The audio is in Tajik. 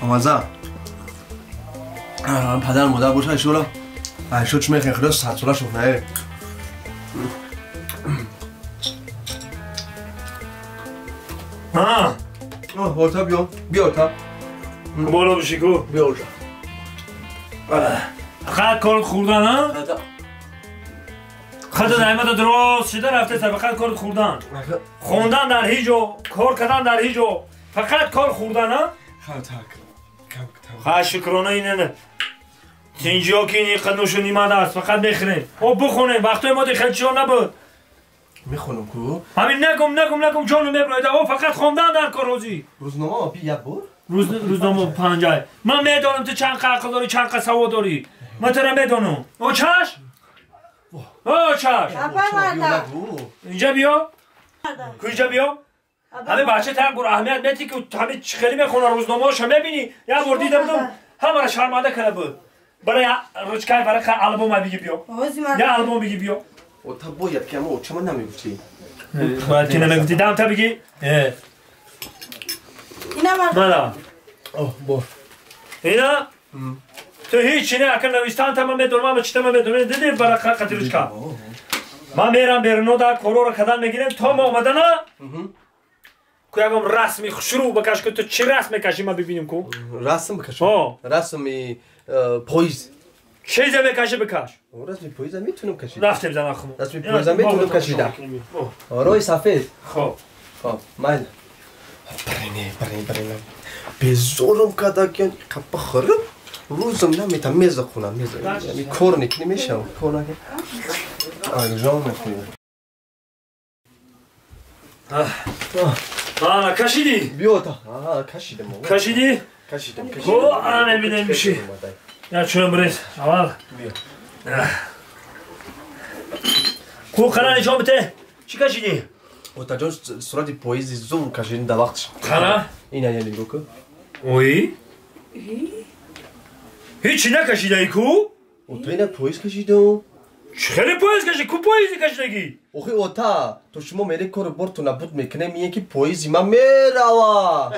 бамаза. падар модар боша иншоалло айшо чӣ мехоҳем худо 100 сола шуд не. Ота биё, биё ота. Боло биши ку. Биё ота. Фақат кор хӯрдан, а? Хата даимата дуруст шида рафте, фақат кор хӯрдан. Хондан дар ҳеҷ ҷо, кор кардан дар ҳеҷ ҷо. Фақат кор хӯрдан, а? Ха шукрона ине. Тинҷиё ки ин қадношу нимада аст, фақат мехӯрем. О бихонем, вақтҳои мо хеле чиро набуд. Мехонам ку? Ҳамин нагум, нагум, нагум ҷону меброида. О фақат хондан дар кор ҳозӣ. Рӯзнома би як бор? Рӯзнома панҷай. Ман медонам ту чанд қа ақл дорӣ, чанд қа савод дорӣ. Ман тура медонам. О чаш? О чаш. Инҷа биё. Ку инҷа биё. Ҳамин бача та як бор аҳамият метӣ ки ҳамин чӣ хеле мехона рӯзномаҳоша мебинӣ. Як бор дида будам, ҳамаро шарманда карда буд. Барои ручкаи варақа албома биги биё. Я албом биги биё. Ота бояд ки ама очама намегуфтӣ. Бояд ки намегуфтӣ. Дам та биги. Мана. О, бо. Ина? Ту ҳеҷ не ака навистан та ман медонам, ама чита ман медонам. Диди варақа қати ручка. Ман мерам беруно да корора кадан мегирем то ма омадана. Ку ягом расми хушрӯ бакаш ку ту чӣ расм мекашӣ ман бибинем ку? Расм бикашам? Расми поиз. Чизе мекашӣ бикаш. Расми поиза метунам кашид. Рафтем зана хуму. Расми поиза метунам кашида. Рои сафед. Хоб. Хоб, майли. Барине, барине, барине. Безорум кадакян қапа хӯрам. Рӯзам наметам меза хунам, меза. Яъне кор некни мешавам, кор накунам. Ай, жон мехӯрам. Ана кашидӣ? Биё та. Аа, кашидам. Кашидӣ? Кашидам, кашидам. Хо, ана мебинем миши. Я чун брез. Аввал. Биё. Ку қара нишон бите. Чӣ кашидӣ? Отаҷон сурати поизи зур кашидим дар вақтш. Қара? Ина я нигоҳ кун. Ой? Ҳечи накашидаи ку? Ото ина поиз кашидам. Чӣ хеле поиз кашид? Ку поизи кашидагӣ? Охи ота, то шумо мере кору борту набуд мекунем, ие ки поизи ман мерава.